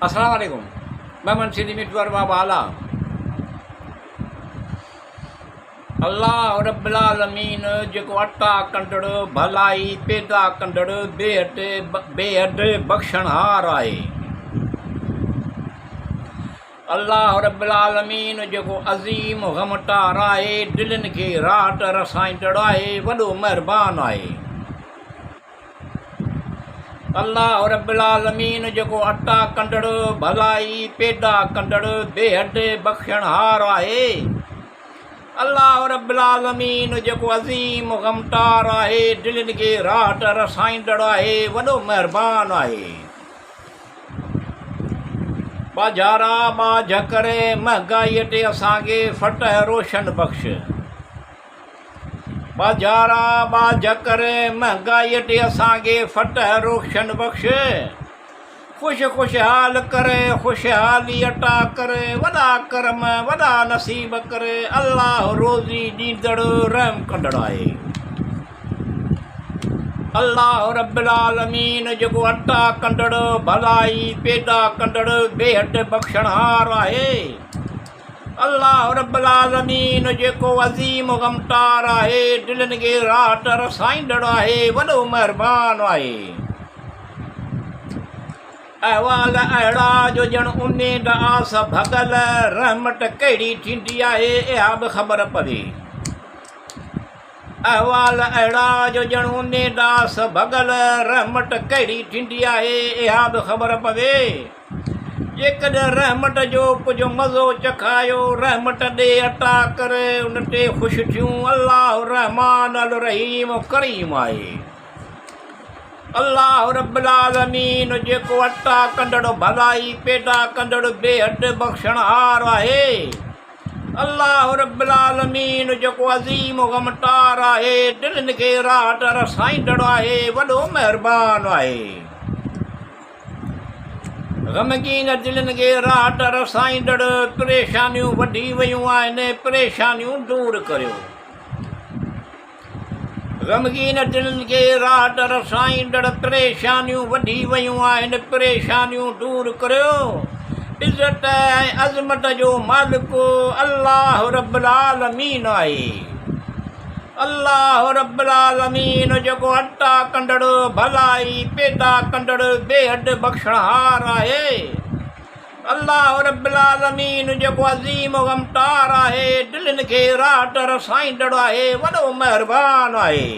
السلام عليڪم محمد سنڌي مٺو ارباب اعليٰ الله رب العالمين جيڪو عطا ڪندڙ ڀلائي پيدا ڪندڙ بي حد بي حد بخشڻهار آهي الله رب العالمين جيڪو عظيم غمٽار آهي دلين کي راحت رسائيندڙ آهي وڏو مهربان آهي الله رب العالمين جيڪو عطا ڪندڙ، ڀلائي پيدا ڪندڙ، بيحد بخشڻهار آهي. الله رب العالمين جيڪو عظيم غمٽار آهي، دلين کي راحت رسائيندڙ آهي، وڏو مهربان آهي. ٻاجهارا ٻاجهه ڪري مهنگائيء تي اسان کي فتح روشن بخش. ٻاجهارا ٻاجهه ڪري مهنگائيء تي اسان کي فتح روشن بخش. خوش خوشحال ڪري خوشحالي عطا ڪري وڏا ڪرم وڏا نصيب ڪري الله روزي ڏيندڙ رحم ڪندڙ آهي. الله رب العالمين جيڪو عطا ڪندڙ ڀلائي پيدا ڪندڙ بيحد بخشڻهار آهي. الله رب العالمين جيڪو عظيم غمٽار آهي، دلين کي راحت رسائيندڙ آهي، وڏو مهربان آهي. احوال اهڙا جو ڄڻ اميد آس ڀڳل، رحمت ڪهڙي ٿيندي آهي اها به خبر پوي. احوال اهڙا جو ڄڻ اميد آس ڀڳل، رحمت ڪهڙي ٿيندي آهي اها به خبر پوي. جيڪڏهن رحمت جو ڪجهه مزو چکايو، رحمت ڏي عطا ڪر، ان تي خوش ٿيون، الله الرحمان الرحيم ڪريم آهي. الله رب العالمين جيڪو عطا ڪندڙ ڀلائي پيدا ڪندڙ بي حد بخشڻهار آهي. الله رب العالمين جيڪو عظيم غمٽار آهي، دلين کي راحت رسائيندڙ آهي، وڏو مهربان آهي. غمگين دلين کي راحت رسائيندڙ پريشانيون وڌي ويون آهن، پريشانيون دور ڪريو. غمگين دلين کي راحت رسائيندڙ پريشانيون وڌي ويون آهن، پريشانيون دور ڪريو. عزت ۽ عظمت جو مالڪ الله رب العالمين آهي. الله رب العالمين جيڪو عطا ڪندڙ، ڀلائي پيدا ڪندڙ، بيحد بخشڻهار آهي. الله رب العالمين جيڪو عظيم غمٽار آهي، دلين کي راحت رسائيندڙ آهي، وڏو مهربان آهي.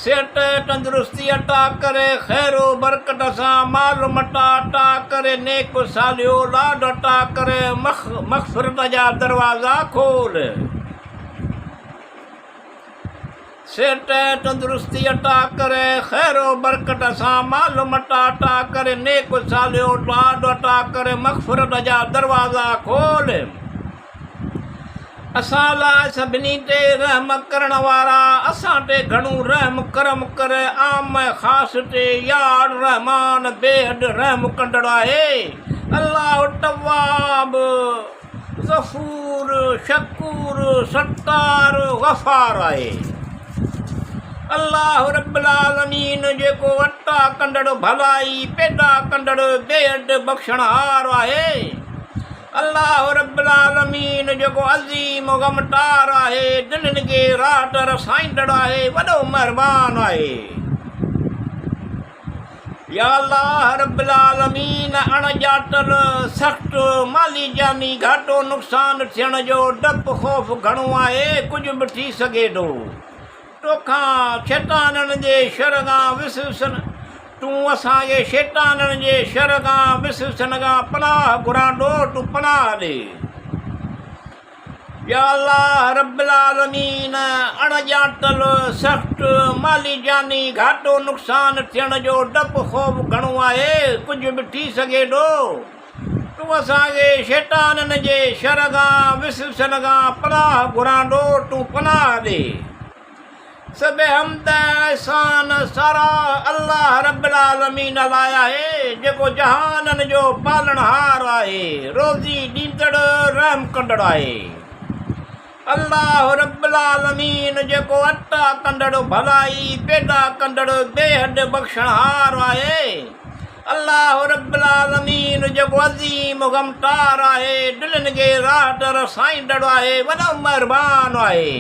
صحت تندرستي عطا ڪري، خير و برڪت سان مال متاع عطا ڪري، نيڪ صالح اولاد عطا ڪري، مغفرت جا دروازا کول. صحت تندرستي عطا ڪري، خير و برڪت سان مال متاع عطا ڪري، نيڪ صالح اولاد عطا ڪري، مغفرت جا دروازا کول. اسان لاء سڀني تي رحم ڪرڻ وارا، اسان تي گهڻو رحم ڪرم ڪر، عام ۽ خاص تي، يا الرحمان بيحد رحم ڪندڙ آهي، الله التواب، غفور، شڪور، ستار، غفار آهي. الله رب العالمين جيڪو عطا ڪندڙ ڀلائي پيدا ڪندڙ بيحد بخشڻهار آهي. الله رب العالمين جيڪو عظيم غمٽار آهي، دلين کي راحت رسائيندڙ آهي، وڏو مهربان آهي. يا الله رب العالمين اڻ ڄاتل سخت مالي جاني گهاٽو نقصان ٿيڻ جو ڊپ خوف گهڻو آهي، ڪجهه به ٿي سگهي ٿو. توکان شيطانن جي شر کان وسوسن تون اسان کي شيطانن جي شر کان وسوسن کان پناهه گهران ٿو تون پناهه ڏي. يا الله رب العالمين اڻ ڄاتل سخت مالي جاني گهاٽو نقصان ٿيڻ جو ڊپ خوف گهڻو آهي ڪجهه به ٿي سگهي ٿو تون اسان کي شيطانن جي شر کان وسوسن کان پناهه گهران ٿو تون پناهه ڏي. سڀ حمد ۽ احسان ساراهه الله رب العالمين لاء آهي، جيڪو جهانن جو پالڻهار آهي، روزي ڏيندڙ، رحم ڪندڙ آهي. الله رب العالمين جيڪو عطا ڪندڙ، ڀلائي پيدا ڪندڙ، بيحد بخشڻهار آهي. الله رب العالمين جيڪو عظيم غمٽار آهي، دلين کي راحت رسائيندڙ آهي، وڏو مهربان آهي.